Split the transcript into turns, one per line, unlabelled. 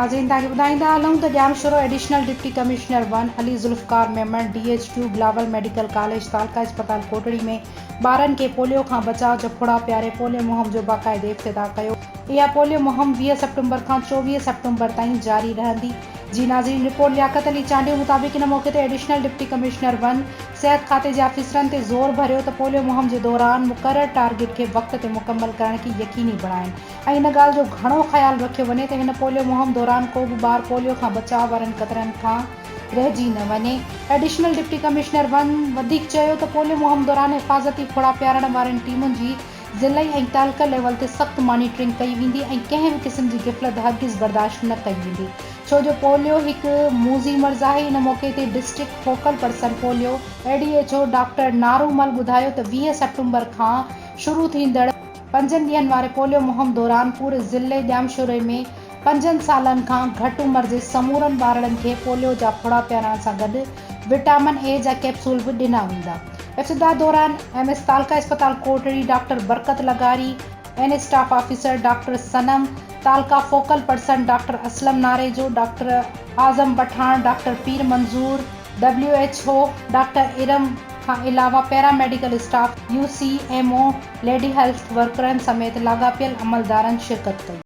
ناظرين توهان کي ٻڌائيندا هلون ته Jamshoro additional deputy commissioner one Ali Zulfiqar Memon D H Q Bilawal medical college تعلقه اسپتال ڪوٽڙي ۾ ٻارن کي پوليو کان بچاء جا ڦڙا پياري پوليو مهم جو باقاعدي افتتاح ڪيو. اها پوليو مهم 20 سيپٽمبر کان 24 سيپٽمبر تائين جاري رهندي. جي ناظرين رپورٽ لياقت علي چانڊيو مطابق ان موقعي تي ايڊيشنل ڊپٽي ڪمشنر ون صحت کاتي جي آفيسرن تي زور ڀريو ته پوليو مهم جي دوران مقرر ٽارگيٽ کي وقت تي مڪمل ڪرڻ کي يقيني بڻائين ۽ ان ڳالهه جو گهڻو خيال رکيو وڃي ته هن پوليو مهم دوران ڪو به ٻار پوليو کان بچاء وارن قطرن کان رهجي نه وڃي. ايڊيشنل ڊپٽي ڪمشنر ون وڌيڪ چيو ته پوليو مهم دوران حفاظتي ڦڙا پيارڻ وارين ٽيمن جي ضلعي ۽ تعلقه ليول تي سخت مانيٽرنگ ڪئي ويندي ۽ ڪنهن به قسم جي غفلت هرگز برداشت نه ڪئي ويندي ڇو جو پوليو هڪ موذي مرض آهي. ان موقعي تي district focal person polio, A D H O doctor Naro Mal ٻڌايو ته 20 سيپٽمبر کان شروع ٿيندڙ پنجن ڏينهن واري پوليو مهم دوران پوري ضلعي ڄامشوري ۾ پنجن سالن کان گهٽ عمر جي سمورن ٻارڙن کي پوليو جا ڦڙا پيارڻ سان گڏ وٽامن اي جا ڪيپسول به ڏنا ويندا. افتتاح دوران ايم ايس تعلقه اسپتال ڪوٽڙي ڊاڪٽر برڪت لغاري، N staff officer doctor Sanam, تعلقه focal person doctor Aslam Narejo, doctor Azam Pathan, doctor Pir Manzoor, W H O doctor Iram کان علاوه paramedical staff, U C M O, lady health ورڪرن سميت لاڳاپيل عملدارن شرڪت ڪئي.